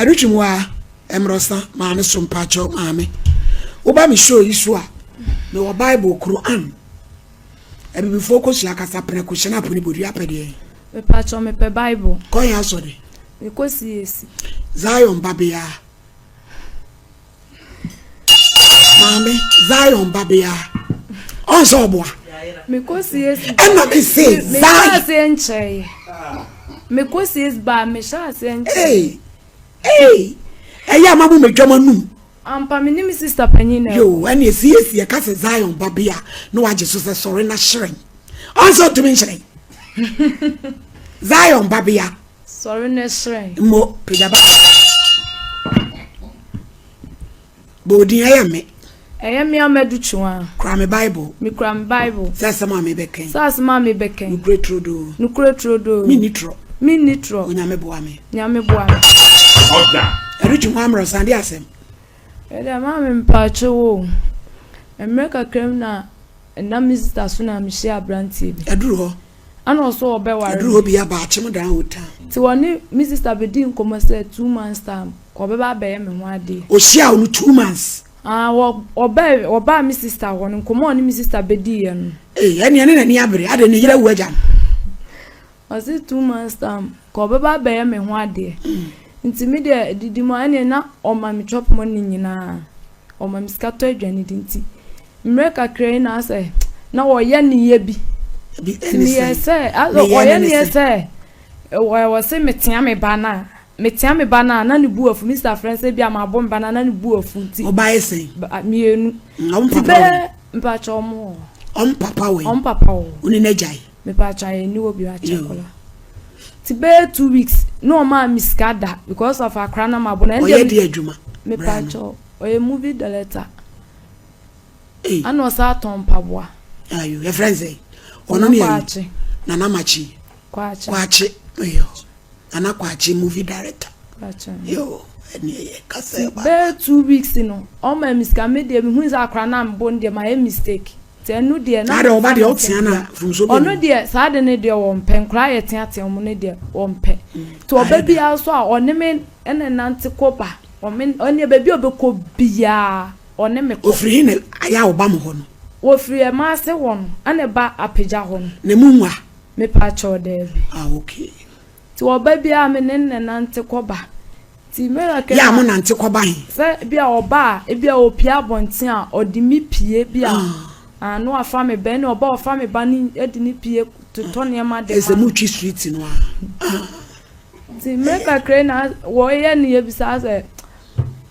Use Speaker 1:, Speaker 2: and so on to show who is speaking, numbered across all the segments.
Speaker 1: Adutwum waa, Mmrɔsa, maame so mpakyɛw maame. Woba me show yi so a, mewɔ Bible, Quran, Abibifoɔ kosua kasa prɛko hyɛn apo ne bodua pɛ deɛ.
Speaker 2: Mepakyɛw mepɛ Bible.
Speaker 1: Kɔ yɛn asɔre.
Speaker 2: Mekɔ CAC.
Speaker 1: Zion babea. Maame Zion babea. Ɔn sɛ ɔboa.
Speaker 2: Mekɔ CAC.
Speaker 1: Ɛna me se Zion.
Speaker 2: Mehyɛ aseɛ nkyɛe. Mekɔ CAC ba mehyɛ aseɛ nkyɛe.
Speaker 1: Ee ee ɛyɛ ama mo medwam anum.
Speaker 2: Ampa me ne me sista panyin na ɛkɔ.
Speaker 1: Yoo ɛne CAC ɛka sɛ Zion babea na wagye so sɛ sɔre na hyerɛn. Ɔn sɛ ɔtumi nhyerɛn. Zion babea.
Speaker 2: Sɔre na hyerɛn.
Speaker 1: Mo pagya ba. Bɔ odin ɛyɛ me.
Speaker 2: Ɛyɛ me Amadu Kyewaa.
Speaker 1: Kura me Bible.
Speaker 2: Mekura me Bible.
Speaker 1: Sɛ asɛm a mebɛka yi.
Speaker 2: Sɛ asɛm a mebɛka yi.
Speaker 1: Nokorɛ turodoo.
Speaker 2: Nokorɛ turodoo.
Speaker 1: Menni torɔ.
Speaker 2: Menni torɔ.
Speaker 1: Onyame boa me.
Speaker 2: Nyame boa me.
Speaker 3: Ɔda.
Speaker 1: Ɛretwi ho ammerɛ de asɛm.
Speaker 2: Ɛdeɛ maame mpakyɛw o. Mmerɛ kakra mu na ɛnam me sista so na mehyia aberanteɛ bi.
Speaker 1: Ɛduru hɔ.
Speaker 2: Ɛna ɔso ɔbɛware
Speaker 1: me. Ɛduru hɔ bi a baakyem dan old town.
Speaker 2: Nti ɔne me sista bɛdii nkɔmmɔ sɛ 2 months time ka ɔbɛba abɛyɛ me ho adeɛ.
Speaker 1: Ɔhyia wo no 2 months.
Speaker 2: Ah, wɔ ɔbaa ɔbaa me sister hɔ no, nkɔmmɔ a ɔne me sister bɛdiiɛ no.
Speaker 1: Ee, ɛnneɛ ne n'ani abere, adɛn ne yere awu agya no.
Speaker 2: Ɔse 2 months time ka ɔbɛba abɛyɛ me ho adeɛ. Nti me deɛ didi mu a ɛnneɛ na ɔma me chop money nyinaa. Ɔma me sika tɔ aduane di nti mmerɛ kakra yi na asɛ na ɔyɛ ne yɛ bi. Nti meyɛ sɛ ɔyɛ ne yɛ sɛ ɛwɔ sɛ metea me ba no a metea me ba no a na ne bu afu. Mr. Frɛ sɛ bi a mabɔ me ba no a na ne bu afu nti.
Speaker 1: Ɔba yɛ sɛn?
Speaker 2: Mmienu.
Speaker 1: Ɔmo
Speaker 2: Nti
Speaker 1: papa wɔ?
Speaker 2: Bɛɛ mpakyɛ ɔmo wɔ.
Speaker 1: Ɔmo papa wɔ?
Speaker 2: Ɔmo papa wɔ.
Speaker 1: Wo ne n'agya yi?
Speaker 2: Mepakyɛ ayɛ ni wɔ bi akyɛ kola. Nti bɛyɛ 2 weeks na ɔmaa me sika da because of akora na mabɔ no.
Speaker 1: Ɔyɛ de adwuma?
Speaker 2: Mepakyɛ ɔyɛ movie director. Ɛna ɔsan atɔn mpaboa.
Speaker 1: Ayo, yɛfrɛ n sɛ ɔno ne ayi Nana Makyi.
Speaker 2: Kwakye.
Speaker 1: Kwakye, yo, Nana Kwakye movie director. Yo, ɛne ɛyɛ kasa ɛba.
Speaker 2: Bɛyɛ 2 weeks no ɔma mi sika. Mi deɛ mi hu sɛ akora na mbɔ no deɛ ma yɛ mistake, nti ɛno deɛ
Speaker 1: na deɛ ɔba deɛ ɔtea na funso
Speaker 2: bɛ. Ɔno deɛ saa de ne deɛ wɔn pɛ nkora yɛ teatea wɔn ne deɛ wɔn pɛ, nti ɔba biara so a ɔne me ɛna nante kɔ ba ɔme ɔne baabi a ɔbɛkɔ biara ɔne me kɔ.
Speaker 1: Ofiri hin na ayɛ a ɔba mo hɔ no?
Speaker 2: Wɔfiri ɛma ase hɔ no ɛna ɛba apagya hɔ no.
Speaker 1: Na mu nwa?
Speaker 2: Mepa kyɛw, daabi.
Speaker 1: Ah, okay.
Speaker 2: Nti ɔba biara me ne ne nante kɔ ba, nti mmerɛ
Speaker 1: kɛ. Yɛ a mo nante kɔ ba he?
Speaker 2: Sɛ bi a ɔba a ebi a opie abɔnten a ɔde mi pie bi a ah no afa me ba, ɛna ɔba ɔfa me ba ne ɛde ne pie totɔ nneɛma de
Speaker 1: ma. Ɛsɛ mo twi street no a.
Speaker 2: Nti mmerɛ kakra na wɔyɛ ne yɛ bisa sɛ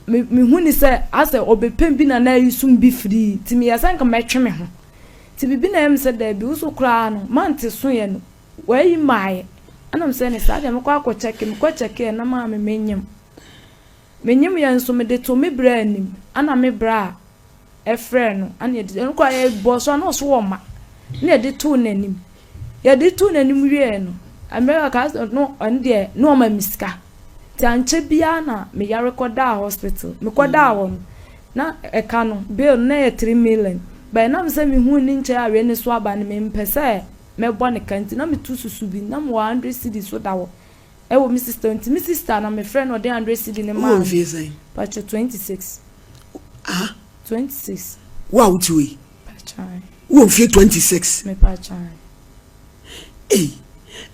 Speaker 2: mehu ne sɛ asɛ ɔbɛpɛm bi na na ayi sum bi firi, nti meyɛ sɛ nka mɛtwe me ho, nti biribi na ɛyɛ me sɛ daabi, wo so koraa no mante so yɛ no wɔayi maayɛ, ɛna sɛ ne saa deɛ mekɔ akɔ kyɛke, mekɔ kyɛke ɛ na maame menyim menyim yɛ nso mede to me brɛ anim, ana me brɛ a ɛfrɛ no ana yɛde ɛno koraa yɛbɔ so ana ɔso wɔ ma na yɛde too n'anim. Yɛde too n'anim wie no, mmerɛ kakra no ɔno deɛ na ɔma me sika, nti ankyɛ biara na meyare kɔdaa hospital. Mekɔdaa hɔ no na ɛka no bill no na yɛ 3 million, but ɛnam sɛ mehu ne nkyɛn a wei ne so aba no mempɛ sɛ mɛbɔ ne ka, nti na metu susu bi na mewɔ 100 cedi so da hɔ ɛwɔ me sister, nti me sister na mefrɛ no ɔde 100 cedi ne maa
Speaker 1: me. Mfie sɛn?
Speaker 2: Pakyɛ, 26.
Speaker 1: Ah.
Speaker 2: 26.
Speaker 1: Wo a wote hɔ yi, wowɔ mfie 26?
Speaker 2: Mepakyɛ.
Speaker 1: Ei,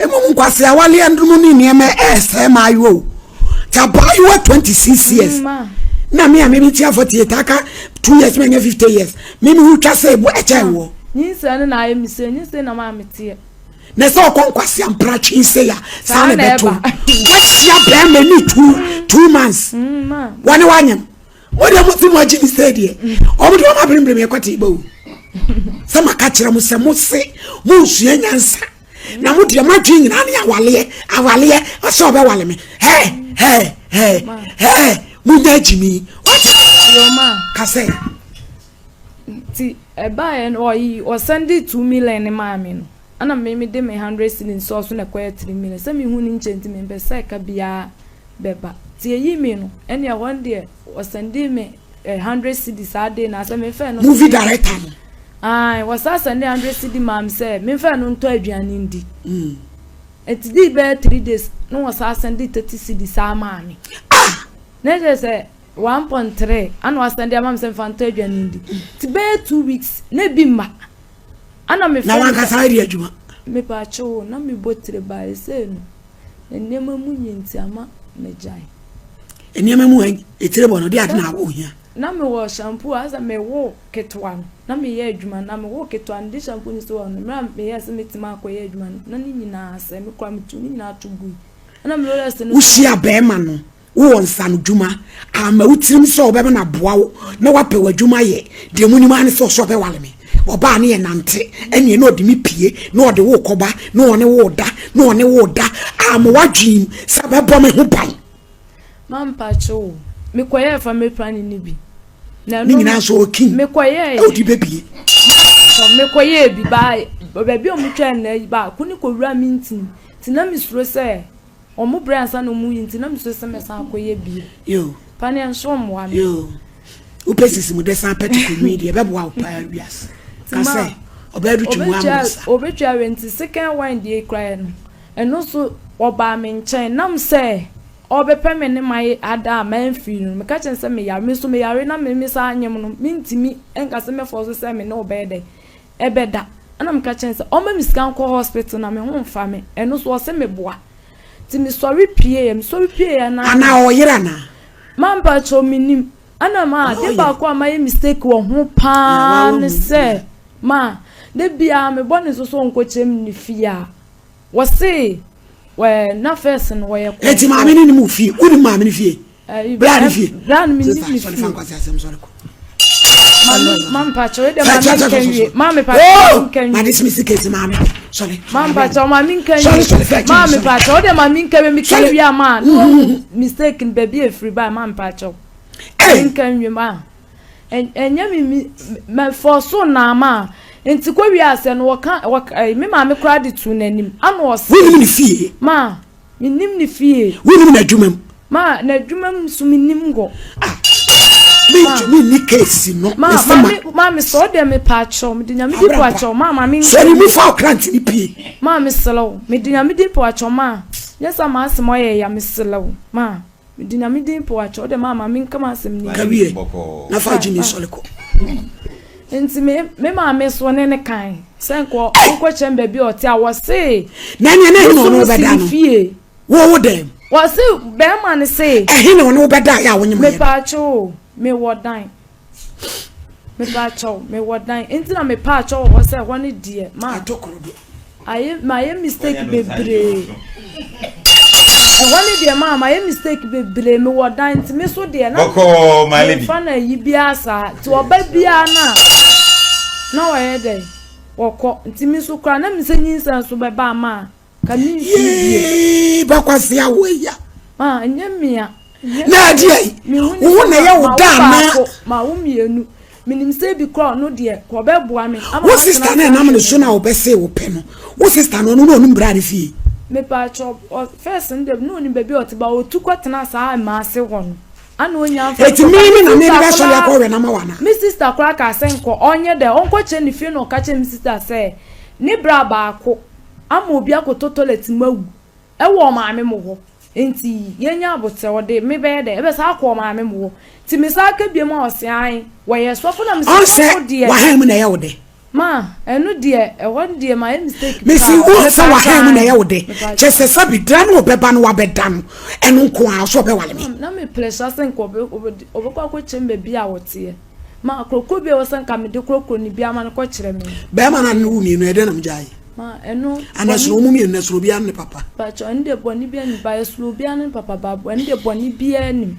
Speaker 1: mmom nkwase awaleɛ ndom ne nneɛma ɛɛsɛe maayewa o, nti abaayewa 26 years na me a meme tia 48 aka 2 years manya 50 years meme ho twa sɛ ɛbo ɛkyɛn woɔ.
Speaker 2: Nyinsɛn no na ayɛ me sɛ nyinsɛn na maa meteɛ.
Speaker 1: Na sɛ ɔkɔ nkwase ampratwe sɛ ya saa na ɛbɛto wahyia bɛrima ne 2 months wɔne wanyam mo deɛ mo se mo agye ne sɛ deɛ ɔmo de ɔmo aberemberem yɛ kɔte ba o, sɛ maka kyerɛ mo sɛ mo se mo nsua nyansa na mo deɛ mo adwene nyinaa ne awaleɛ awaleɛ ɔsɛ ɔbɛwale me hɛ hɛ hɛ hɛ, mo nya agyimi wate kasɛ.
Speaker 2: Nti ɛbaeɛ no ɔyi ɔsɛnde 2 million ne maa me no, ɛna me me de me 100 cedi nso ɔso na ɛkɔyɛ 3 million sɛ mehu ne nkyɛn, nti mempɛ sɛ ɛka biara bɛba, nti eyi mi no ɛne ɛhɔ deɛ ɔsɛnde me 100 cedi saa de na sɛ mefɛ no.
Speaker 1: Movie director no?
Speaker 2: Ayi, wɔsa sɛnde 100 cedi maa me sɛ mefɛ no ntɔ aduane ndi. Nti di bɛyɛ 3 days na wɔsa sɛnde 30 cedi saa maa me.
Speaker 1: Ah.
Speaker 2: Na kyerɛ sɛ 1.3 ana wasan de ama me sɛ mfa ntɔ aduane ndi. Nti bɛyɛ 2 weeks na ebi mma. Ana mefrɛ
Speaker 1: Na
Speaker 2: no sɛ
Speaker 1: wankasa ayɛ adwuma?
Speaker 2: Mepaakyɛw, na mebɔ tire ba ɛsei no, nneɛma mu nyi nti ama megyae.
Speaker 1: Nneɛma mu etire bɔ no de ade na ohia.
Speaker 2: Na mewɔ shampoo a sɛ mewo ketewa no na meyɛ adwuma, na mewo ketewa no de shampoo no si hɔ no, mmerɛ a meyɛɛ sɛ mɛtumi akɔyɛ adwuma no, na ne nyinaa sɛ mekora metu ne nyinaa to gui. Ɛna me Rolex no
Speaker 1: Wohyia bɛrima no, wowɔ nsano dwuma ama wo tirim sɛ ɔbɛma no aboa wo na woapɛ w'adwuma yɛ deɛ mu nim ara ne sɛ ɔsɛ ɔbɛwale me. Ɔbaa ne yɛ nante ɛneɛ na ɔde me pie na ɔde wo kɔba na ɔne wo da na ɔne wo da ama w'adwene sɛ bɛbɔ me ho ban.
Speaker 2: Mampakye wo, mekɔyɛɛ family planning no bi. Na
Speaker 1: ne nyinaa nso ɔkin
Speaker 2: mekɔyɛɛ
Speaker 1: ɔde bɛbie.
Speaker 2: Mekɔyɛɛ bi baa baabi a ɔmo twɛn na baako ne kɔwura me ntini nti na mesuro sɛ ɔmo brɛ ansa na ɔmo yi, nti na mesuro sɛ mɛsan akɔyɛ bio.
Speaker 1: Yo.
Speaker 2: Paneɛ nso mmoa me.
Speaker 1: Yo, wopɛ sisi mu de san pɛ te kɔnwi deɛ ɛbɛboa wo paa wiase ka sɛ ɔbɛyɛ do twemu ama sa.
Speaker 2: Obɛtwa wɛ nti second wine deɛ kuraɛ no, ɛno nso ɔbaa me nkyɛn nam sɛ ɔbɛpɛ me ne ma ada a mamfiri no. Meka kyerɛ sɛ meyare, me nso meyare na me me saa nyem no, mentumi nka sɛ mɛfɔ so sɛ me ne ɔbɛyɛ dɛ ɛbɛda. Ɛna meka kyerɛ sɛ ɔma me sika nkɔ hospital na me ho mfa me. Ɛno so ɔsɛ meboa, nti mesɔre pie, mesɔre pie yɛ na
Speaker 1: Anaa ɔyere anaa?
Speaker 2: Mampa kyɛw, menim ɛna ma ade baako a mayɛ mistake wɔ ho paa ne sɛ ma de bia mebɔ ne so so nkɔkyerɛ mu ne fie a wɔse wɛ na first no wɔyɛ kɔ.
Speaker 1: Eti maame ne ne mu fie, wonim maame ne fie? Bra ne fie.
Speaker 2: Bra no menim ne fie.
Speaker 1: Sɔre fa nkwasi asɛm, sɔre kɔ.
Speaker 2: Mampa kyɛw de, maame nka nwie, maame pa kyɛw, nka nwie.
Speaker 1: Ma dismiss case, maame sɔre.
Speaker 2: Mampa kyɛw, maame nka nwie, maame pa kyɛw de, maame nka nwie. Meka nwie ama no mistake no baabi efiri ba. Maame pa kyɛw, nka nwie. Ma ɛnyɛ mi mi mɛ so naama nti kɔ wie asɛ no, wɔka wɔka me maame koraa de tu n'anim ana ɔsɛ.
Speaker 1: Wonim ne fie?
Speaker 2: Ma menim ne fie.
Speaker 1: Wonim n'adwuma mu?
Speaker 2: Ma n'adwuma mu nso menim hɔ.
Speaker 1: Ah, mentumi nni case no.
Speaker 2: Ma maame, maame sɛ ɔdeɛ mepa akyɛw, mede Nyame di po akyɛw ma maame.
Speaker 1: Sɔre mu fa ɔkrante ne pie.
Speaker 2: Ma mesrɛ wo, mede Nyame di po akyɛw ma nyɛ sɛ ma asɛm ɔyɛ ya, mesrɛ wo, ma mede Nyame din po akyɛw de ma maame nka ma asɛm ni.
Speaker 1: Kawie na fa agye mi sɔre kɔ.
Speaker 2: Nti me maame so ne ne kan sɛ nkɔ nkɔ kyɛn baabi a ɔte a wɔse.
Speaker 1: Na nea na ɛhe na ɔno wobɛda no?
Speaker 2: Fie.
Speaker 1: Wo dɛm.
Speaker 2: Wɔse bɛrima ne se.
Speaker 1: Ɛhe na ɔno wobɛda yɛ a wonyem yɛ?
Speaker 2: Mepaakyɛw, mewɔ dan. Mepaakyɛw, mewɔ dan. Nti na mepaakyɛw wɔ hɔ sɛ ɛhɔ ne deɛ ma.
Speaker 1: Ato koro do.
Speaker 2: Ayɛ mayɛ mistake bebree. Ɛhɔ ne deɛ ma mayɛ mistake bebree. Mewɔ dan nti me so deɛ na.
Speaker 3: Bɔkɔɔ, my lady.
Speaker 2: Mefa na yi biara saa. Nti ɔba biara na wɔyɛ dɛ wɔkɔ. Nti me so koraa na me sɛ nyinsɛn so bɛba ama a. Ka mi nfi bie.
Speaker 1: Yee, bakwasi awo eya.
Speaker 2: Ma nyɛ mmea.
Speaker 1: Na adeɛ yi, wo na ɛyɛ wo da anaa?
Speaker 2: Ma wo mmienu. Menim sɛ bi kora ɔno deɛ kɔ ɔbɛboa me.
Speaker 1: Wo sister na ɛnam ne so na ɔbɛse wo pɛ no. Wo sister no, ɔno na ɔnim bra ne fie.
Speaker 2: Mepaakyɛ, first no deɛ na ɔnim baabi a ɔte ba, ɔtu kɔtena saa mmaa ase hɔ no. Ana onya mfa.
Speaker 1: Eti mi mi na mi bɛ sɔre akɔ wɛ nama wa na.
Speaker 2: Me sister koraa kaa sɛ nkɔ ɔnyɛ dɛ ɔnkɔ kyerɛ ne fie, na ɔka kyerɛ me sister sɛ ne bra baako ama obi akɔtɔ toilet mu awu ɛwɔ ɔmaame mo hɔ, nti yɛnya abotɛ ɔde me bɛyɛ dɛ ɛbɛ saa akɔ ɔmaame mo hɔ, nti me saa ka biem a ɔse an wɔyɛ sɔfo na me sɛ sɔfo deɛ.
Speaker 1: Wahan mu na ɛyɛ wo dɛ.
Speaker 2: Ma ɛno deɛ, ɛhɔ deɛ ma yɛ mistake paa.
Speaker 1: Mesi wo sɛ wahan mu na ɛyɛ wo dɛ kyɛ sɛ sɛbi da no ɔbɛba no wabɛda no ɛno nko a ɔsɛ ɔbɛwale me.
Speaker 2: Na me pressure sɛ nka ɔbɛkɔ akɔkyɛm baabi a wɔteɛ. Ma kurokuro bi a ɛwɔ sɛ nka mede kurokuro no bi ama no kɔkyerɛ me.
Speaker 1: Bɛrima no ne wo mmienu ɛdɛn na mogyae?
Speaker 2: Ma ɛno.
Speaker 1: Ana ɛsono wɔn mmienu na ɛsono obiara ne papa?
Speaker 2: Pakyɛ, ɛno deɛ bɔne bi anim ba, ɛsono obiara ne papa ba, ɛno deɛ bɔne biara anim.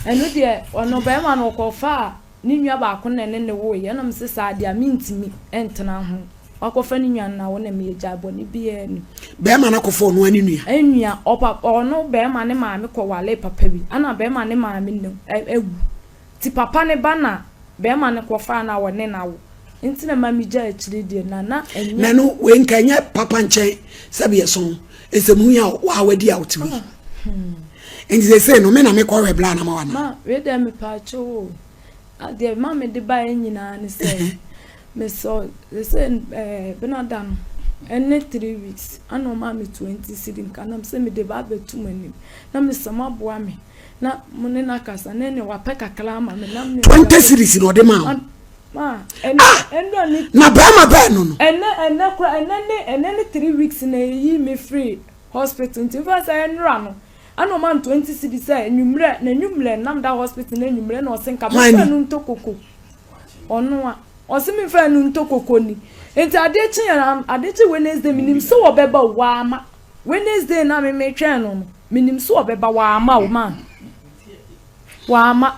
Speaker 2: Ɛno deɛ ɔno bɛrima no ɔkɔfa a ne nua baako na ɛne ne woeɛ, ɛna mese saa deɛ a mentumi ntena ho. Wakɔfa ne nua no na wo na meyɛ gyae, bɔne biara anim.
Speaker 1: Bɛrima no akɔfa ɔno ne nua?
Speaker 2: Nua, ɔpa ɔno bɛrima ne maame kɔwale papa bi, ɛna bɛrima ne maame no awu. Nti papa ne ba na bɛrima no kɔfaa no a wɔne no awo. Nti na ma megya akyire deɛ na ɛnyɛ.
Speaker 1: Na no wei nka ɛnyɛ papa nkyɛn sɛbi ɛso nsɛmhu yi a wa wadi a wote yi. Nti sɛ sɛ no me na mekɔ wɛ bla na ma wana.
Speaker 2: Ma wei deɛ mepa akyɛw o. Adeɛ ma mede baeɛ nyinaa ne sɛ mesɔ sɛ ɛɛ benada no ɛne 3 weeks ana ɔma me 20 cedi nka nam sɛ mede ba abɛto m'anim na mesɛ mo aboa me. Na mo ne no akasa na ɛne wapɛ kakra ama me na me.
Speaker 1: 20 series na ɔde maa wo.
Speaker 2: Ma ɛnɛ
Speaker 1: ah!
Speaker 2: ɛnura ne.
Speaker 1: Na bɛrima bɛɛ no no.
Speaker 2: Ɛnɛ ɛnɛ kora ɛnɛ ne ɛnɛ ne 3 weeks na eyi me firi hospital, nti nfa sɛ ɛnura no ɛna ɔma no 20 cedis sɛ enyimrɛ na enyimrɛ nam da hospital na enyimrɛ na ɔse nka mefa no ntɔ koko. Ɔno a ɔse mefa no ntɔ koko ni, nti adeɛ kye yɛn, adeɛ kye Wednesday, menim sɛ wɔbɛba o, waama. Wednesday na me metwɛn no, menim sɛ ɔbɛba, waama o, ma waama.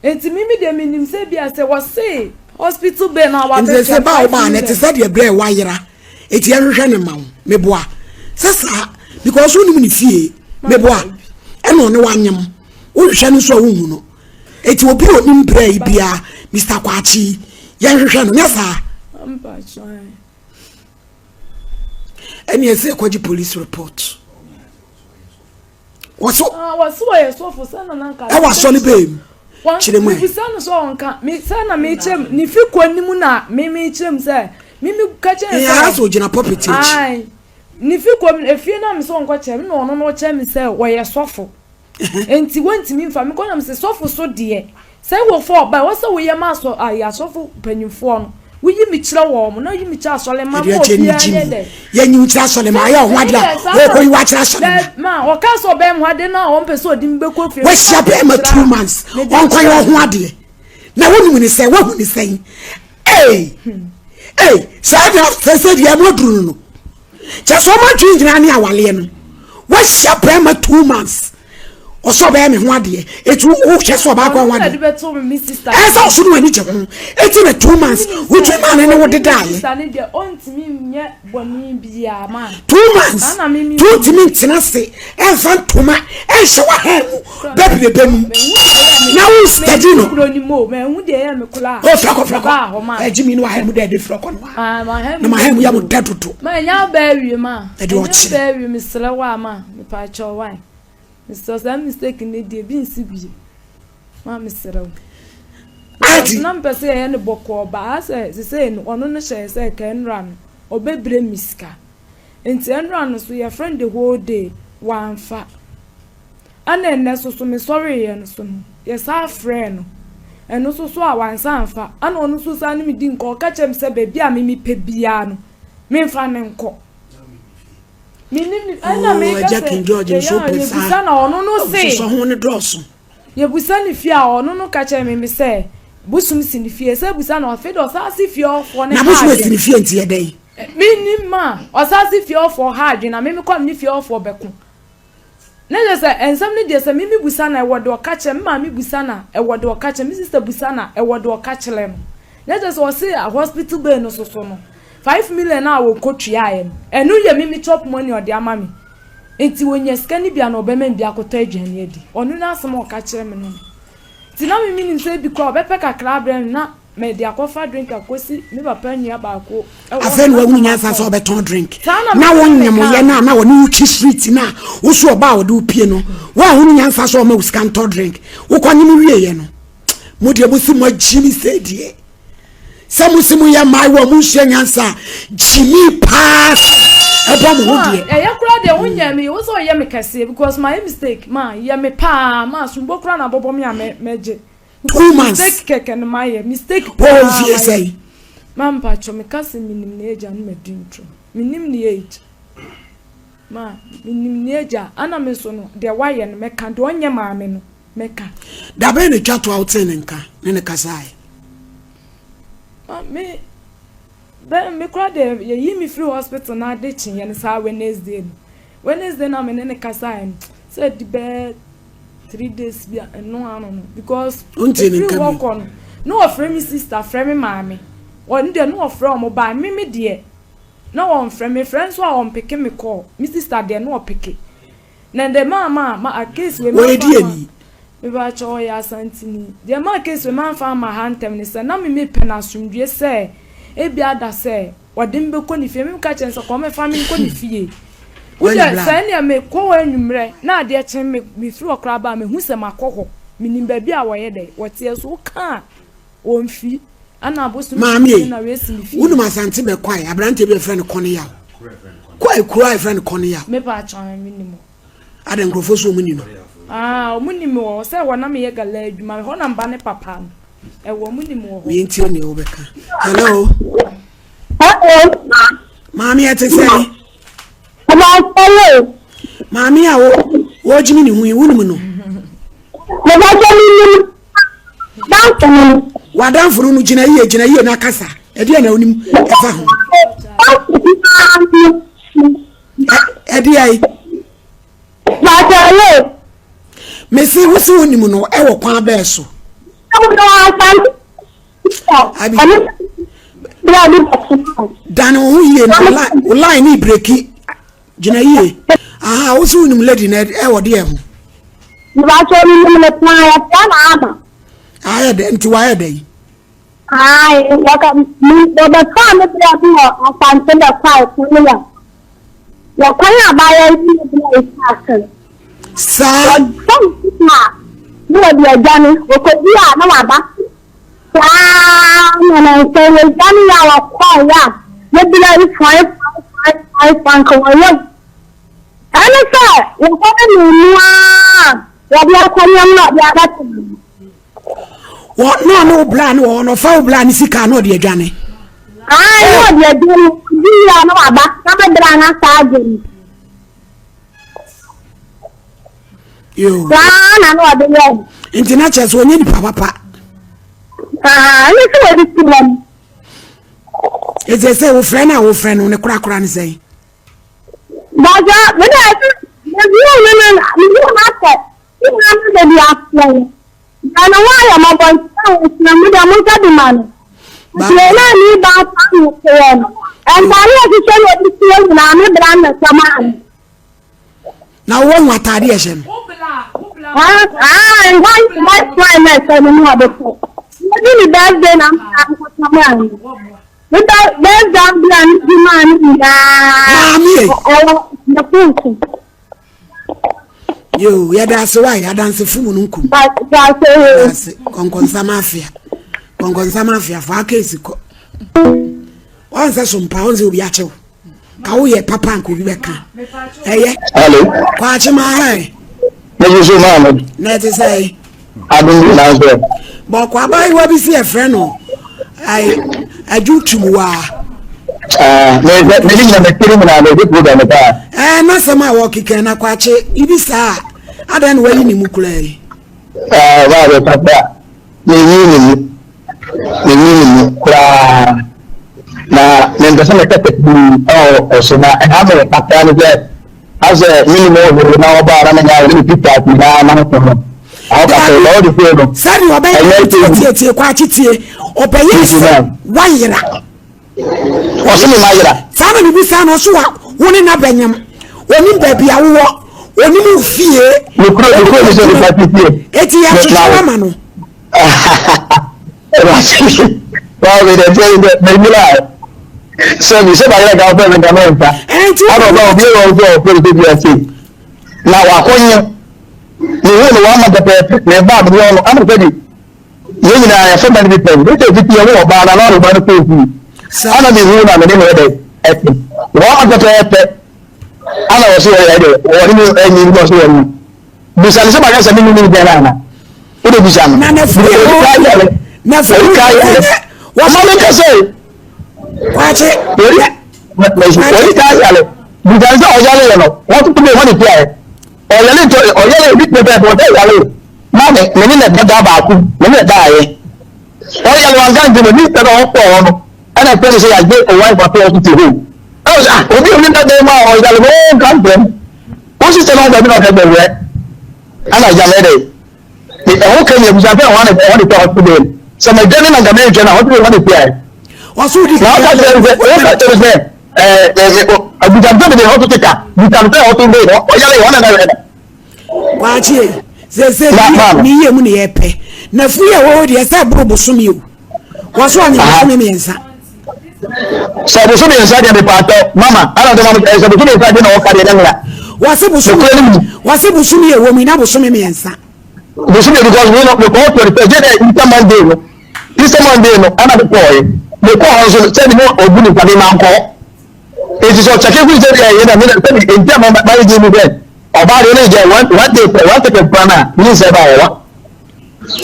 Speaker 2: Nti mimi deɛ, menim sɛ bi a sɛ wɔse hospital bill na
Speaker 1: wabɛtua. Nti sɛ ba wo baa no ɛte sɛ deɛ berɛ wayera, ɛti ɛhwehwɛ ne ma wo. Meboa sɛ saa because wonim ne fie, meboa, ɛna ɔne wanyem, wohwehwɛ no nso a wohu no. Ɛti obi a onim berɛ yi biara, Mr Kwakye, yɛnhwehwɛ no, nyɛ saa. Ɛne ɛsɛ ɛkɔgye police report. Wɔso
Speaker 2: Wɔso wɔyɛ sɔfo sɛ na nanka.
Speaker 1: Ɛwɔ asɔre bɛɛ mu kyerɛ mu ɛ.
Speaker 2: Mebisa no sɛ ɔnka me sɛ na mekyerɛ mu ne fi kɔ nim na me mekyerɛ mu sɛ me me ka kyerɛ
Speaker 1: sɛ. Ɛyɛ asɛ ogyina pulpit akyi.
Speaker 2: Ayi ne fi kɔ mu efie na me sɛ ɔnkɔ kyerɛ me na ɔno no ɔkyerɛ me sɛ wɔyɛ sɔfo. Nti wɔntumi nfa me kɔ na me sɛ sɔfo so deɛ, sɛ wɔfɔ ɔba ɛwɔ sɛ woyɛ ma asɔ ayi asɔfo mpanyinfoɔ no, woyi mi kyerɛ wɔn na woyi mi kyerɛ asɔre ma ma obiara nyɛ dɛ.
Speaker 1: Yɛnyi wo kyerɛ asɔre ma ayɛ ɔho adeɛ a wɔkɔ yi wakyerɛ asɔre
Speaker 2: ma. Ma ɔka sɛ ɔbɛn mu ade na ɔmpɛ sɛ ɔde mi bɛkɔ fie.
Speaker 1: Wahyia bɛrima 2 months, ɔnkɔ yɛ ɔho adeɛ na wonim ne sɛ woahu ne sɛn? Ee ee, saa na sɛ sɛ deɛ mo aduru no, kyɛ sɛ ɔmo adwene nyinaa ne awaleɛ no. Wahyia bɛrima 2 months, ɔsɛ ɔbɛyɛ me ho adeɛ, etu wohwɛ sɛ ɔbaakɔ ho adeɛ, ɛsɛ ɔso no w'ani gye ho, eti na 2 months wotu maa ne ne wo deda ayɛ 2 months, tuntumi ntena ase ɛnfa ntoma ɛnhyɛ w'ahan mu bɛbrebe mu na wo steady no. O frakɔ frakɔ ɛgye mi ni w'ahan mu dɛ ɛde frakɔ no wa na m'ahan mu yɛ mo dɛ dodo. Ɛde ɔkyerɛ.
Speaker 2: Mesrɛ, saa mistake ne deɛ bi nsi bie ma, mesrɛ wo.
Speaker 1: Adi.
Speaker 2: Na mpɛ sɛ yɛyɛ no bɔkɔɔ ba asɛ sesei no, ɔno no hyɛ sɛ ka nnura no ɔbɛbrɛ mi sika, nti nnura no so yɛfrɛ no the whole day wamfa. Ɛna ɛnɛ so mesɔreeɛ no so no, yɛsa frɛ no, ɛno so so a wansa amfa. Ɛna ɔno nso saa ne me di nkɔ, ɔka kyerɛ me sɛ baabi a me mepɛ biara no memfa ne nkɔ. Menim ɛna
Speaker 1: Oh,
Speaker 2: meka
Speaker 1: Agya
Speaker 2: sɛ
Speaker 1: King George nso
Speaker 2: yɛyɛ
Speaker 1: pɛ
Speaker 2: yɛbusa
Speaker 1: saa.
Speaker 2: na ɔno no se
Speaker 1: sosɔ ho ne dɔɔso.
Speaker 2: Yɛbusa ne fie a, ɔno no ka kyerɛ me me sɛ bosom si ne fie, sɛ busa na ɔfe de ɔsan se fie ɔfoɔ ne
Speaker 1: Na
Speaker 2: ha
Speaker 1: bosom asi ne
Speaker 2: adwene.
Speaker 1: fie nti yɛ dɛn?
Speaker 2: Menim ma ɔsan se fie ɔfoɔ ha adwene na meme kɔ ne fie ɔfoɔ bɛko ne kyerɛ sɛ nsɛm no deɛ, sɛ meme busa na ɛwɔ de ɔka kyerɛ me, maame busa na ɛwɔ de ɔka kyerɛ me, sister busa na ɛwɔ de ɔka kyerɛ no, ne kyerɛ sɛ ɔse hospital bill no soso no 5 million a wɔkɔ tuaeɛ no, ɛno yɛ meme chop money ɔde ama me, nti wɔnya sika no bi a na ɔbɛma me bi akɔtɔ aduane adi. Ɔno no asɛm a ɔka kyerɛ me no, nti na meme nim sɛ ebi koraa ɔbɛpɛ kakra abrɛ no na mede akɔfa drink akɔsi me papa nua baako
Speaker 1: ɛwɔ Afei na wahunu nyansa sɛ ɔbɛtɔn drink.
Speaker 2: Saa na
Speaker 1: na
Speaker 2: mepɛ
Speaker 1: wonyem
Speaker 2: meka.
Speaker 1: yɛ no a na wɔne wo twi street no a woso ɔba a wɔde wo pie no, woahunu nyansa sɛ ɔma wo sika ntɔ drink. Wokɔnyem wieɛ no, mo deɛ mo si mo agyi me sɛ deɛ sɛ mo si mo yɛ mmaayewa mo nsua nyansa a gyimi paa sɛ ɛbɔ mo ho deɛ.
Speaker 2: Ɛyɛ koraa deɛ wonyɛ me, wo sɛ ɔyɛ me kɛseɛ because mayɛ mistake ma yɛ me paa ma asombo koraa na abɔbɔ me a mɛgye.
Speaker 1: 2 months.
Speaker 2: Mistake kɛkɛ no mayɛ mistake.
Speaker 1: Wɔwɔ mfie sɛn?
Speaker 2: Ma mpatwɔ, meka sɛ menim ne agya no, madi ntoro. Menim ne age ma, menim ne agya, ana me nso no deɛ wayɛ no mɛka, deɛ ɔnyɛ maame no mɛka.
Speaker 1: Dabɛn na twa to a wotee ne nka ne ne kasaeɛ?
Speaker 2: Ma me bɛ me koraa deɛ, yɛyi me firi hospital na ade kyeeɛ no, saa Wednesday no, Wednesday na me ne ne kasaeɛ no, sɛ di bɛɛ 3 days bi a ɛno ano no because
Speaker 1: Wontie ne
Speaker 2: efiri
Speaker 1: nka
Speaker 2: hɔ
Speaker 1: bio?
Speaker 2: kɔ no na ɔfrɛ me sister, frɛ me maame, ɔno deɛ na ɔfrɛ ɔmo baa me, me deɛ na wɔnfrɛ me, frɛ nso a ɔmpeke me call. Me sister deɛ na ɔpeke na de maa ma a case wei
Speaker 1: Wɔyɛ
Speaker 2: ma
Speaker 1: di ani?
Speaker 2: Mebakyɛ, ɔyɛ Asantini. Deɛ maa case wei mamfa ama ha ntɛm ne sɛ na me mepɛ no asomdwie, sɛ ebi ada sɛ ɔde me bɛkɔ ne fie. Me ka kyerɛ no sɛ kɔ mɛfa me nkɔ ne fie.
Speaker 1: Wanya
Speaker 2: wode
Speaker 1: bla.
Speaker 2: Sɛ nea mekɔ hɔ anwummerɛ na adeɛ kye me, mefiri hɔ koraa ba a, mehu sɛ makɔ hɔ, menim baabi a wɔyɛ dɛ wɔteɛ so, woka a ɔmfi ana abosom
Speaker 1: Maame
Speaker 2: si
Speaker 1: ei,
Speaker 2: na weesi me fie.
Speaker 1: Wonim Asante bɛkwae aberanteɛ bi a yɛfrɛ no Kɔne Yaw? Kwae kuro a yɛfrɛ no Kɔne Yaw.
Speaker 2: Mepa atwa, menim.
Speaker 1: Ada nkurɔfoɔ so ɔmu ni no.
Speaker 2: Ah, ɔmo nim me wɔ hɔ sɛ hɔ na meyɛ gala adwuma, hɔ na mba ne papa no ɛwɔ, ɔmo nim wɔ hɔ.
Speaker 1: Mentie nea wobɛka. Hello.
Speaker 3: Hello.
Speaker 1: Maame ɛte sɛn?
Speaker 3: Ɔbɛsɛre.
Speaker 1: Maame a wo wɔgyimi ne ho yi wonim no?
Speaker 3: Mebɛsɛ menim danfo no.
Speaker 1: W'adamfo no no gyina yie gyina yie na kasa. Ɛdeɛ na wonim ɛfa ho. Ɛdeɛ yi.
Speaker 3: Bàtàlẹ́.
Speaker 1: Mesi wosi wonim no ɛwɔ kwan bɛɛ so. Abi. Dane wo ho yie na wo line ne breki gyina yie. Aha wosi wonim lady na ɛwɔ deɛ ho.
Speaker 3: Bàtàlẹ́ mi nim no paa yɛfrɛ no ama.
Speaker 1: Ayɛ dɛ nti wayɛ dɛ yi.
Speaker 3: Ae, wɔka me wɔbɛfaa me berɛ bi wɔ Asante bɛkwae ko no yɛ wɔ kwan a abaayewa yi ne berɛ yi hyɛ ase no.
Speaker 1: Saa.
Speaker 3: Wɔfa me sika a na wɔde adwane, wɔkɔdi a na waba. Saa na nansa wɔdwane yɛ a wɔkɔeɛ a ne berɛ yi fae fae fae fae fae nka wɔyɛ ɛne sɛ wɔkɔyɛ ne mu a wɔde akɔnyam na wɔde abɛto no.
Speaker 1: Wɔ na ɔne wo bla ne wɔ hɔ no ɔfa wo bla ne sika na ɔde adwane.
Speaker 3: Ae na ɔde adwane ɔdi wie a na waba na me bra na saa agye no.
Speaker 1: Yoo.
Speaker 3: Saa na na ɔde yɛ.
Speaker 1: Nti na kyerɛ sɛ ɔnyɛ nipa papa.
Speaker 3: Aa ɛne sɛ wɔde si wɔn.
Speaker 1: Ɛsɛ sɛ wofrɛ no a wofrɛ no ne korakora ne sɛn.
Speaker 3: Bàjẹ́ mi dẹ̀ ẹ́ mi bí òun ní mi bí òun àtẹ̀. Me nua no da bi afrɛ no, na ne ho ayɛ mmɔbɔ nti na ɔsua mu dɛ monka bi ma no. Nti yɛn a ne ba taa no teɛ no, ntaade a ɛhyehyɛ na ɔde sie nyinaa me bra na ɛhyɛ maa no.
Speaker 1: Na wowɔ ho ataade ɛhyɛ no?
Speaker 3: Ah, white white wine na ɛhyɛ no na ɔde kɔ. Wɔdi ne birthday na mma nkɔtɔ maa no. Me birthday bra no di maa no nyinaa.
Speaker 1: Maame.
Speaker 3: Ɔwɔ ne fon so.
Speaker 1: Yo, yɛda ase wa adansefo mu no nkum. Yɛda ase kɔnkɔnsa mafia. Kɔnkɔnsa mafia fa case kɔ. Wɔn sɛ so mpa wɔn sɛ obi akyew. Ka woyɛ papa nka obi bɛka. Ɛyɛ.
Speaker 4: Hello.
Speaker 1: Kwakye ma hɛ.
Speaker 4: Meji so maa mi.
Speaker 1: Na ɛte sɛ.
Speaker 4: Adum bi na nso.
Speaker 1: Bɔkɔ abayewa bi si ɛfrɛ no ayi adwo tumuwa.
Speaker 4: Ɛɛ mɛ mɛ nyina mɛ kiri nyina mɛ di program paa.
Speaker 1: Ɛɛ n'asɛm a wɔkeka na kwakye ibi saa adan na wayi ne mu koraa yi.
Speaker 4: Ɛɛ waa bɛ papa mɛ yi ne mu mɛ yi ne mu koraa na mɛ mpɛ sɛ mɛ kɛtɛ pii ɛwɔ ɛso na ɛha mɛ kakra ne sɛ. Asɛ me nim ɔhoro na ɔba na menya ɔde me pictures nyinaa na ɔsɛ no. Ɔka sɛ ɔde fie no.
Speaker 1: Sɛdeɛ ɔbɛyɛ tie tie kɔ akye tie ɔbɛyɛ sɛ wayera.
Speaker 4: Ɔsɛ me mayera.
Speaker 1: Saa na mebisa no ɔso wa wo ne na bɛnyam onim baabi a wowɔ onim wo fie.
Speaker 4: Nokura nokura mi sɛ nipa ti fie.
Speaker 1: Eti yɛ atoto ama no.
Speaker 4: Báwo ni ɛsɛ sɛ mɛnyina sɛ mi sɛ bayerɛ ka ɔfɛ mi ka mɛ nfa. Ɛna ɔba obi yɛ ɔfɛ ɔfɛ mi sɛ bi ase. Na wakɔnyɛ ne ho no wama pɛpɛɛpɛ na ɛba mi ɔno ama sɛ bi yɛn nyinaa yɛfɛ ma no bi pɛn ne sɛ fiti ɛho ɔbaa na n'ɔno ba no kɔ ofi. Ana mi hu na mi ne no ɛdɛ ɛte wama pɛpɛɛpɛ ana wɔso wɔyɛ ɛdɛ wɔne mi ɛnyi bi wɔso wɔn Bisa no sɛ maka sɛ menni ne dɛn ana? Wode bisa no.
Speaker 1: Na n'afiri hɔ n'afiri
Speaker 4: hɔ wɔma me kasa yi.
Speaker 1: Kwakye.
Speaker 4: Wɔde kaa yale. Bisa no sɛ ɔyale yɛ no wɔtoto bi wɔde tia yɛ. Ɔyale ntɔ ɔyale ebi pɛpɛɛpɛ ɔdɛ yale. Na me me ne na dada baako me ne da ayɛ. Ɔyale wanka nti no ne sɛ ɔkɔ hɔ no ɛna ɛfɛ no sɛ yagye ɔwa ìfapɛ ɔtete hɔ. Ɛwɔ sɛ ah obi omi dada mu a ɔyale no ɔnka ntɛm. Wo sister na ɔbɛbi na ɔka sɛ wɛ ana agya mɛ dɛ ɛho ka nyɛ busa sɛ ɔhɔ ne ɔhɔ ne sɛ hospital sɛ mɛ dɛ ne na nka mɛ nhwɛ na hospital hɔ ne fia
Speaker 1: ɔso di
Speaker 4: na ɔka kyerɛ sɛ ɔka kyerɛ sɛ ɛɛ ɛɛ abusa sɛ mɛ de hospital ka busa sɛ hospital bɛ ɔyale ɔhɔ na na wɛ
Speaker 1: Kwakye sese ne yie mu ne yɛpɛ na fui a wɔwɔ deɛ sɛ ɛboro bosome o wɔso ɔnyɛ bosome mmiɛnsa.
Speaker 4: Sɛ bosome mmiɛnsa deɛ mepaatɔ mama ana ɔde mama sɛ bosome mmiɛnsa deɛ na ɔka deɛ dɛm la.
Speaker 1: Wɔse bosome wɔse bosome yɛ wɔ mu na bosome mmiɛnsa.
Speaker 4: Bosome because mi no mekɔ 21 gye dɛ Easter Monday no Easter Monday no ana mekɔɔ yɛ mekɔɔ hɔ nso sɛ ne mu obu nipa mi ma nkɔ eti sɛ ɔkyɛkɛ fi sɛ deɛ yɛ na mi na sɛ nti ama ma yɛ gye mi sɛ. Ɔbaa deɛ ɔne gya one one day pɛ one second kura na ne nsɛ ba ɔwa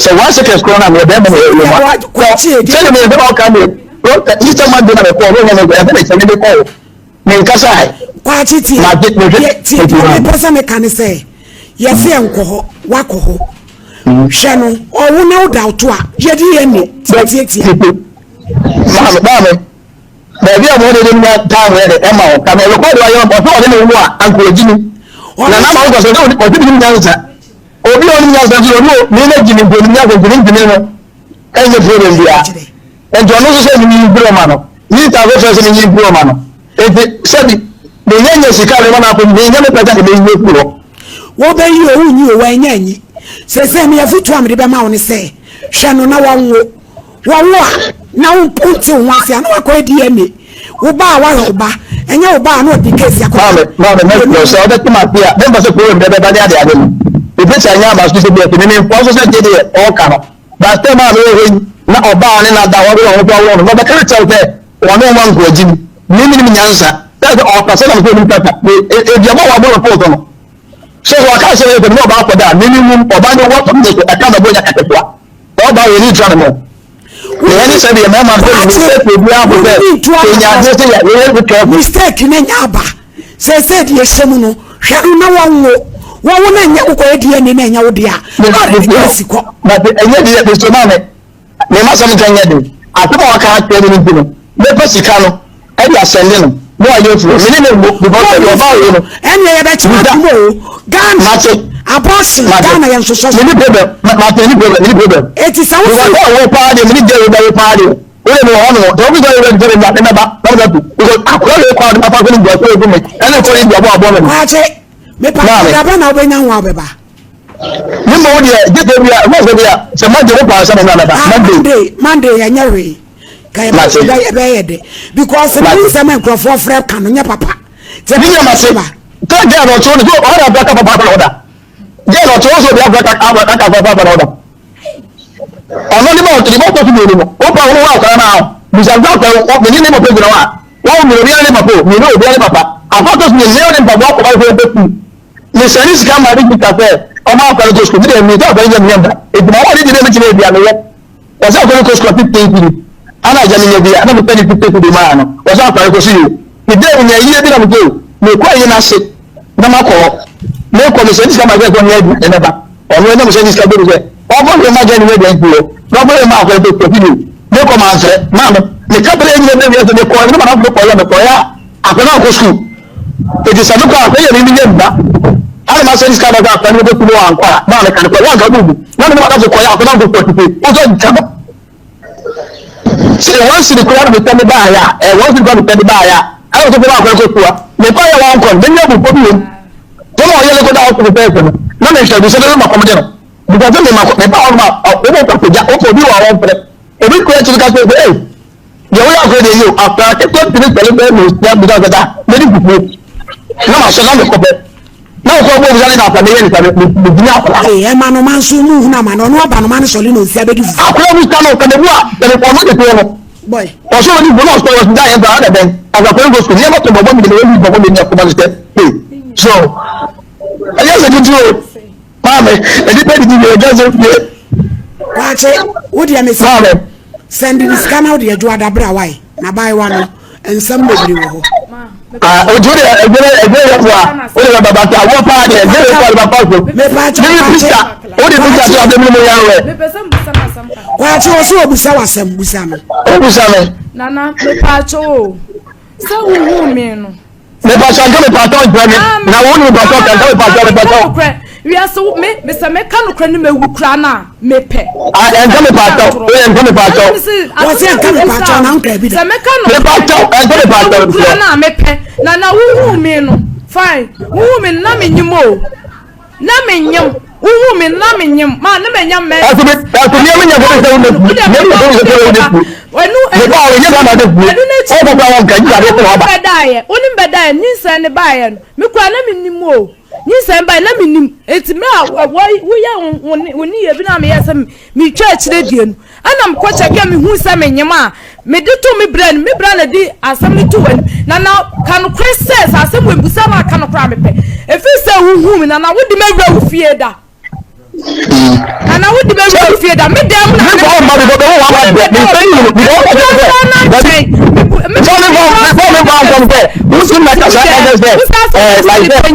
Speaker 4: sɛ one second kura na meyɛ bɛrima na yɛ ma sɛdeɛ meyɛ bɛrima ɔka me Easter Monday na mekɔɔ ne ɔnyɛ me ɛsɛ mekyɛ me de kɔɔ me nkasa ɛ
Speaker 1: Kwakye tie tie deɛ mepɛ sɛ meka ne sɛ yɛse yɛnkɔ hɔ wakɔ hɔ hwɛ no ɔwo na woda woto a yɛde yɛ ne tietietie
Speaker 4: maame maame Baabi a wɔde ne nya time yɛ de ɛma wo ka na ɔlɔkɔ de wayɛ ɔsɛ ɔne ne wo a anka ɔgye ni na na ma wokɔ sɛ ɔsɛ bi nim nyansa obi a ɔnim nyansa nso ɔne ne na gye ne mpo nim nyansa nti ne ntumi no ɛnyɛ problem bia nti ɔno nso sɛ ne nyi mpiri ɔma no ne nta so sɛ ne nyi mpiri ɔma no nti sɛbi ne nyɛ nyɛ sika ne ma no akɔ ne nyɛ me pɛ sɛ ne bɛyi afiri hɔ.
Speaker 1: Wobɛyi o wonyi o wɔanya anyi sɛsɛ me afotu a mede bɛma wo ne sɛ hwɛ no na wɔnwo Wɔwo a, na wo wonte wo ho ase a, na wakɔyɛ DNA. Wo ba a wahwɛ wo ba, ɛnyɛ wo ba a na ɔde case akɔka.
Speaker 4: Maame, maame, mɛsrɛ wo sɛ wobɛte m'ase a, memfa sɛ problem bɛ bɛba ne ade ade no. Mepɛ sɛ anyɛ aba so sɛ bi ɛte me memfoa so sɛ gye deɛ ɔɔka no. But sɛ maame wɔ hɔ yi, na ɔbaa ne nada a wɔde wɔn ho so awo no, na ɔbɛka akyerɛ wo sɛ wɔne wɔn anko agyi ni. Me menim nyansa. Sɛ sɛ ɔɔkasa na mesɛ onim kasa. Me, aduaba a wɔabɔ no fon so no, sɛ sɛ ɔka akyerɛ me sɛ me ne ɔbaa kɔda a, me menwum, ɔbaa no wu atɔ me so, ɛka mɛbɔ nya kaketewa. Ɔba wɔ ni tura ne mo. Yɛn ni sɛ deɛ mɛma sɛ mistake obi aho sɛ yɛnya adeɛ sɛ yɛ yɛ be careful.
Speaker 1: Mistake na nya aba sɛ sɛ deɛ hyɛ mu no hwɛ no na wɔn wo wɔn wo na nyɛ wokɔ yɛ DNA na ɛnyɛ wo deɛ a na ɔde ne kasi kɔ.
Speaker 4: Na ɛnyɛ deɛ mesɛ maa me me ma sɛm nka nyɛ den asɛm a waka akyerɛ me no nti no mɛpɛ sika no ɛde asɛnde no na wayɛ afiri hɔ me ne no mmu because sɛdeɛ ɔbaa wei no
Speaker 1: ɛnneɛ yɛbɛkyerɛ atom o Ghana
Speaker 4: mate
Speaker 1: abortion
Speaker 4: mate
Speaker 1: Ghana yɛn nsosɔ so
Speaker 4: mene problem mate mene problem mene problem
Speaker 1: eti sɛ
Speaker 4: because
Speaker 1: wosi
Speaker 4: sɛ ɔwo paa deɛ mene gye wo bɛwo paa deɛ wo de me wɔ hɔ nom sɛ wobi sɛ ɔyɛ bɛgye me me mɛba na mɛba tu because akora wei kɔ a ɔde mafa so ne deɛ ɔsɛ ɔgu me ɛne kɔ ne deɛ ɔbɔ abɔ me no
Speaker 1: Kwakye mepa
Speaker 4: maame
Speaker 1: dabɛ na wobɛnya ho a wobɛba
Speaker 4: ne mmom deɛ gye sɛ bia ɛfɔ sɛ bia sɛ Monday wo paa sɛ me mɛba
Speaker 1: ah
Speaker 4: Monday
Speaker 1: Monday Monday yɛnyɛ hwee ka
Speaker 4: mate
Speaker 1: yɛbɛyɛ de because ne
Speaker 4: mate
Speaker 1: nsɛm a nkurɔfoɔ frɛ ka no nyɛ papa nti
Speaker 4: ne nyɛ mate
Speaker 1: ba
Speaker 4: sɛ gɛɛ na ɔtoo no so ɔna abira ka papa na ɔda gɛɛ na ɔtoo so obi abira ka abira ka papa na ɔda ɔno ne ma ɔtoo ne ma ɔtɔ so mmienu no wopa wo ho akora no ahɔ bisa nsa akora wo mene ne papa gyina hɔ a wɔn mmienu obiara ne papa o mmienu obiara ne papa akɔ ɔtɔ so mmienu ne ɔne mpaboa akɔba sɛ ɔbɛ sukuu mesɛne sika ma de sika sɛ ɔma akora no kɔ sukuu mi deɛ mi sɛ akora no nyɛ mi nyɛ mba edwuma wɔn de de bɛ mi kyerɛ ebi a meyɛ Wɔsɛ akɔre kɔ sukuu a 15 cedi ana agya menya bi a na mepɛ ne 50 cedi maa no wɔsɛ akɔre kɔ so yio mede menya yie bi na mede o mekɔ ayi no ase na makɔ hɔ mekɔ mesɛ ne sika ma sɛ ɔnyɛ aduane na ba ɔno ɛna mesɛ ne sika bɛbi sɛ ɔbɔ hwɛ ma gya ne aduane fi hɔ na ɔbɔ hwɛ ma akɔre kɔ sukuu fidi mekɔ manfrɛ maa no meka bere nyina bɛ wiase mekɔ ne ma na mekɔ yɛ mekɔ yɛ akɔ na akɔ sukuu Enti sɛ mekɔ a, sɛ yɛ me meyɛ mma ana masɛ ne sika bɛkɔ akɔ ne bɛkɔ mu ankɔ a na meka no kɔ wanka bubu na me ne madafo kɔyɛ akɔ na nkɔkɔ tete wosɛ nka no sɛ wɔn siri kura na mesɛ me baayɛ a ɛ wɔn siri kura mesɛ me baayɛ a ɛna sɛ kɔba akɔ kɔ sua mekɔ yɛ wɔn kɔ no menya bu kɔ bi wom sɛ ma ɔyɛ ne kɔ da ɔsoro sɛ ɛsɛ no na mehwɛ bi sɛ bɛbɛ ma kɔm de no because me ma me ba hɔ no ma ɔbɔ kɔ kɔgya ɔkɔ obi wɔ wɔn frɛ obi kura akyiri ka sɛ ee Deɛ woyɛ afei deɛ yio akwadaa ketewa tumi sɔre bɛyɛ na osia bisa sɛ da mɛdi fufuo na ma sɔ na mekɔ pɛ na wokɔ bɔ bisa ne na akwadaa yɛ ne sa megyina akwadaa.
Speaker 1: Ee ɛma no ma nso mu hunu ama no ɔno aba no ma no sɔre na osia bɛdi fufuo.
Speaker 4: Akwadaa bi sa no sɛ mebu a sɛ mekɔ ɔno ketewa no
Speaker 1: Boy.
Speaker 4: ɔsɛ ɔdi fufuo na ɔsɔ ɔsɔ da yɛn ba ɔdɛ bɛn akwadaa nkɔ sukuu nneɛma tɔ bɔbɔ mi de na wɔyi bɔbɔ mi ne akoma no sɛ ee so ɛyɛ sɛ tutu o maame nnipa didi wie ɛgya sɛ fie.
Speaker 1: Waakye wo deɛ me
Speaker 4: Maame.
Speaker 1: Sɛnde ne sika na wode adwo ada bra wae na abaayewa no nsɛm bebree wɔ hɔ.
Speaker 4: Ah, ojú de ẹgbẹ́ ẹgbẹ́ yẹ fún wa o de bẹ bàbá ta wọ́n paa de ẹgbẹ́ yẹ fún wa de bàbá so.
Speaker 1: Mepaakyɛ
Speaker 4: Mímí pista o de pista tó abẹ́ mímú yẹn rẹ.
Speaker 1: Waakye wɔ so wɔ busa w'asɛm busa no.
Speaker 4: O busa mi.
Speaker 2: Nana mepaakyɛ o sɛ wohuu me no
Speaker 4: Mepatwa nka mepatwa nkyerɛ me na wo ne mepatwa nka nka mepatwa mepatwa.
Speaker 2: Wiase wo me mesɛ meka nokorɛ ne mawu koraa no a mepɛ.
Speaker 4: Ah nka mepatwa o nka mepatwa.
Speaker 1: Wɔsɛ nka mepatwa na nka bi da.
Speaker 2: Sɛ meka nokorɛ
Speaker 4: mepatwa nka mepatwa
Speaker 2: mawu koraa no a mepɛ na na wohuu me no fine wohuu me no na menyim o. Na me nyem, wo hu me na me nyem, ma na me nya mɛ.
Speaker 4: Ɛso bi, ɛso nneɛma mi nya fɔlɔ sɛ wode fu, nneɛma mi nya fɔlɔ sɛ wode fu.
Speaker 2: Ɛnu
Speaker 4: ɛnu
Speaker 2: ɛnu
Speaker 4: ɛnu n'akyi,
Speaker 2: ɛnu n'akyi,
Speaker 4: ɔkɔ kura wɔn nka, yi ade sɛ waba.
Speaker 2: Wo ne bɛdaayɛ, wo ne bɛdaayɛ, nyinsɛn ne baayɛ no, me kura na me nim o. Nyinsɛn bae na menim. Enti mmerɛ a woyɛ wo nneyɛɛ bi na meyɛɛ sɛ metwa akyire deɛ no, ɛna mekɔ kyɛke a mehuu sɛ menyem a, mede too me bra anim. Me bra na de asɛm no too w'anim. Nana, ka nokorɛ sɛ, sɛ asɛm wei bisa no a, ka nokorɛ a mepɛ. Ɛfiri sɛ wohuu me, Nana, wode me awura wo fie da. Nana wo de bɛ wura fie da me dan mu na me
Speaker 4: ba me bɛ wo wa me me fɛn yi mi bɛ wo
Speaker 2: na nkyɛn me
Speaker 4: me me me me ba nsɛm sɛ wusi na kasa ɛsɛ sɛ ɛɛ like sɛ ɛɛ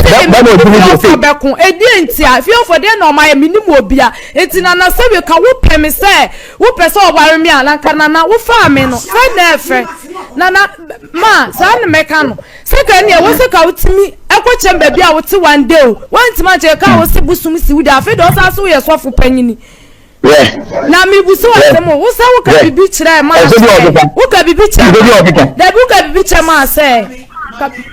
Speaker 4: ɛɛ bɛ bɛ odi mi
Speaker 2: di bɛko edi ntia fiefo deɛ na ɔma yɛ me nim obia eti nana sɛ bi ka wo pɛ me sɛ wo pɛ sɛ ɔware me a nanka nana wo faa me no sɛ na ɛfɛ nana ma saa ne mɛka no. Sɛ ka ɛneɛ wɔ sɛ ka wotumi ɛkɔ kyɛm baabi a wote one day o woantumi ankyɛ ka wo se bosom si wo de afei deɛ ɔsan so woyɛ sɔfo panyini na mebu so asɛm o wo sɛ woka biribi kyerɛ maa sɛ woka biribi kyerɛ dabi woka biribi kyerɛ maa sɛ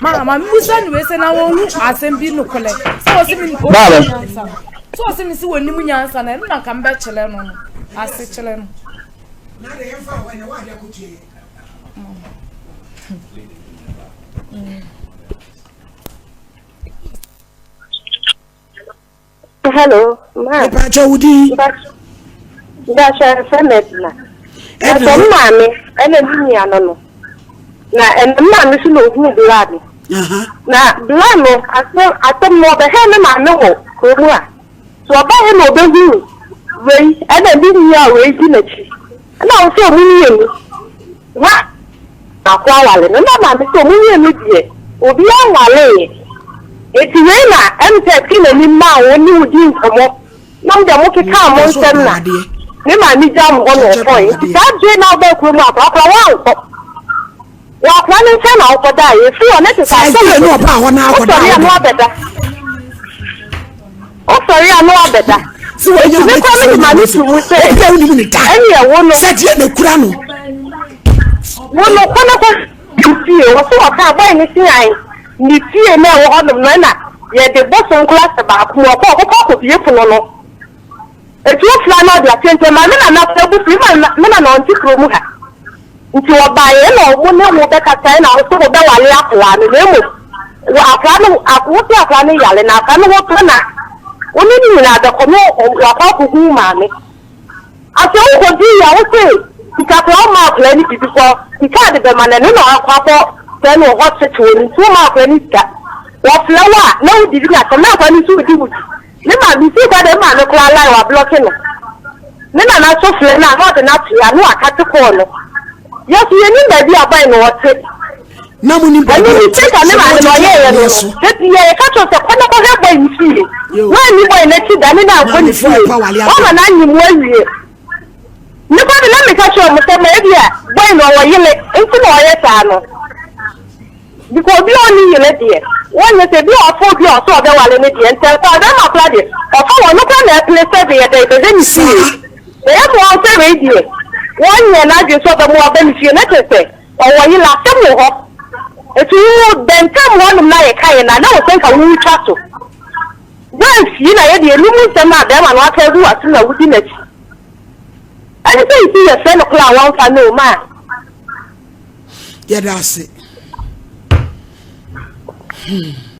Speaker 2: ma ma mebu sɛ ne wei sɛ na wɔhu asɛm bi nokorɛ sɛ wɔ se me nyansa sɛ wɔ se me se wɔnim nyansa na ɛno na nka mebɛkyerɛ no no ase kyerɛ no.
Speaker 3: Hello, ma.
Speaker 1: Ìbàjẹ́ wo din?
Speaker 3: Ìbàjẹ́ ẹ̀fẹ́ mi Edna. Edna. Ẹ̀fọ́ maame ɛna ne nua no no. Na ɛna maame so na ohun bla no. Na bla no asɛm asɛm no ɔbɛhɛ ne maame wɔ kurom a. So ɔbaeɛ na ɔbɛhuu wei ɛna ne nua a wei di n'akyi ɛna ɔsɛ ɔmo mmienu wa baako awale no na maame sɛ ɔmo mmienu deɛ obiara nwaleeɛ eti wei na ɛm sɛ ɛte n'anim maa wɔn ne wo di nkɔmɔ na mo deɛ mo kekaa mo nsɛm na ne maame gya mo hɔ na ɔkɔe nti saa bere na ɔbaa kurom akora akora wankɔ. Wɔ akoa no nkyɛn na wokɔdaeɛ, ɛfiri hɔ na kyerɛ sɛ asɛm
Speaker 1: no ɔbaa hɔ na akɔda
Speaker 3: wosɔre a na wabɛda. Wosɔre a na wabɛda.
Speaker 1: Sɛ wɔnyɛ
Speaker 3: Enti me koraa mede m'ano to mu sɛ,
Speaker 1: obi a wonim ne da
Speaker 3: ɛneɛ wo no,
Speaker 1: sɛ deɛ na kura no.
Speaker 3: Wo no, kɔ na kɔ fie. Wɔ so wɔkaa bɔe no se an ne fie na ɛwɔ hɔnom no ɛna yɛde bosom koraa sɛ baako mu ɔkɔ ɔkɔkɔ akɔbie pono no. Enti wofra no ɔde aseɛ nti ɛmaa me nana koraa bo fui, me nana ɔnte kurom ha. Nti wɔbaeɛ na ɔmo ne wo bɛkasaeɛ na wo se wo bɛwale akwadaa no na mmom wo akwadaa no wo se akwadaa no yare na akwadaa no ho tɔ na wo ne no nyinaa bɛkɔ na wakɔ akɔhu wo maame. Afei wo kɔduiɛ a wo se sika koraa wo ma akwadaa no bi because sika a de bɛma no ɛno na wakɔ akɔ sɛe no wɔ hospital hɔ no nti wo ma akwadaa no sika. Wɔfrɛ wo a na wo didi no asɛm na akwadaa no nso redi wo di. Ne maame sii kwa dɛ me maame koraa line ɔablɔke no. Ne nana so frɛ no a na ɔde no ato a na ɔakate call no. Yɛ so yɛnnim baabi a boy no ɔtse.
Speaker 1: Na mo nim baabi
Speaker 3: Ɛno
Speaker 1: a ɔte
Speaker 3: mistake a me
Speaker 1: sɛ
Speaker 3: maame no
Speaker 1: wɔgyegye
Speaker 3: ɔyɛeɛ no
Speaker 1: awareɛ
Speaker 3: no,
Speaker 1: so.
Speaker 3: da biara yɛka kyerɛ wo sɛ kɔ na kɔhwɛ boy no fie. Woanni boy no akyi da ne no ankɔ ne
Speaker 1: Maamefoɔ
Speaker 3: fie.
Speaker 1: ɛpa awale
Speaker 3: Woama
Speaker 1: abɛ.
Speaker 3: no anyem wo awie. Me koraa de na meka kyerɛ wɔn sɛ ma ebia boy no ɔwɔ yele nti na ɔyɛ saa no. Because obi a ɔnni yere deɛ, wɔnyɛ sɛ ebi a ɔfa obi a ɔsɛ ɔbɛwale no deɛ, ntɛmpa a bɛrima koraa deɛ, ɔfa wɔn no koraa na ɛpene sɛ deɛ dɛn bɛda ne fie. Na ɛyɛ mmoa sɛ wei deɛ, wɔnyɛ n'adwene sɛ ɔbɛma waba ne fie, na kyerɛ sɛ ɔwɔ yere, asɛm wɔ hɔ. Eti wo bɛntɛm hɔnom na yɛkaeɛ no a, na wɔ sɛ nka wotwa so. Woamfie na yɛ deɛ, enum nsɛm no a bɛrima no aka agu w'asom na wodi n'akyi. Ɛne sɛ nti yɛfrɛ no koraa a wɔmfa no o, maa.
Speaker 1: Yɛda ase. Hmm.